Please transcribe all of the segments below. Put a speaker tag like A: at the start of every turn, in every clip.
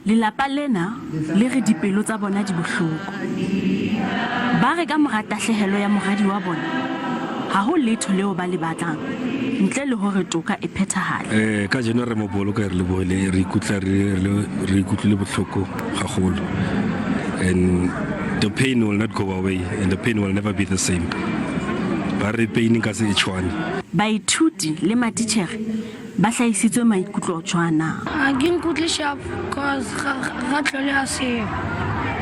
A: Lelapa lena le re dipelo tsa bona di bohloko. Ba re ka mora tahlehelo ya moradi wa bona, ha ho letho leo ba le batlang ntle le hore toka e phethahale.
B: Eh, kajeno re mo boloka re lebohile re ikutlwa re re ikutlwile bohloko gagolo and the pain will not go away and the pain will never be the same ba re pain ka se e tshwane.
A: Baithuti le matitjhere ba hlahisitswe maikutlo tshwanang.
C: Ga ke nkutlwe sharp cause ga tlhole a seo.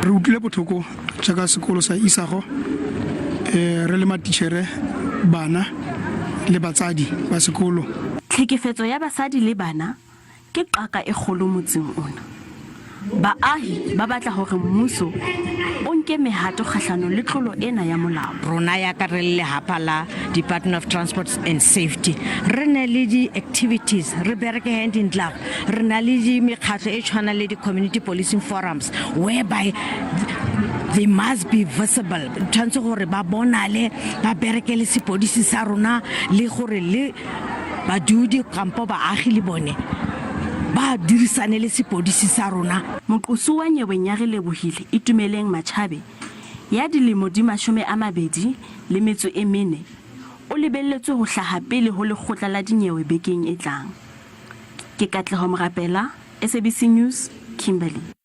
D: Re utlwile botlhoko jaaka sekolo sa Isago eh, re le matichere, bana le batsadi ba sekolo.
A: Tlhekefetso ya basadi le bana ke qaka e kgolo motseng ona. Baahi ba batla hore mmuso o nke mehato kgahlanong le tlolo ena ya molao.
E: Rona ya ka re le lehapha la Department of Transport and Safety re ne le di-activities re bereke hand in glove re na le di mekgatlho e tshwanang le di-community policing forums whereby they must be visible tshwanetse gore ba bonale ba bereke le sepodisi sa rona le gore le badudi kampo baagi le bone ba dirisane le sepodisi sa rona.
A: Moqosuwa nyeweng ya Relebohile Itumeleng Machabe ya dilemo di 24 o lebelletswe ho hlaha pele ho lekgotla la dinyewe bekeng e tlang. Ke Katleho Morapela, SABC News, Kimberley.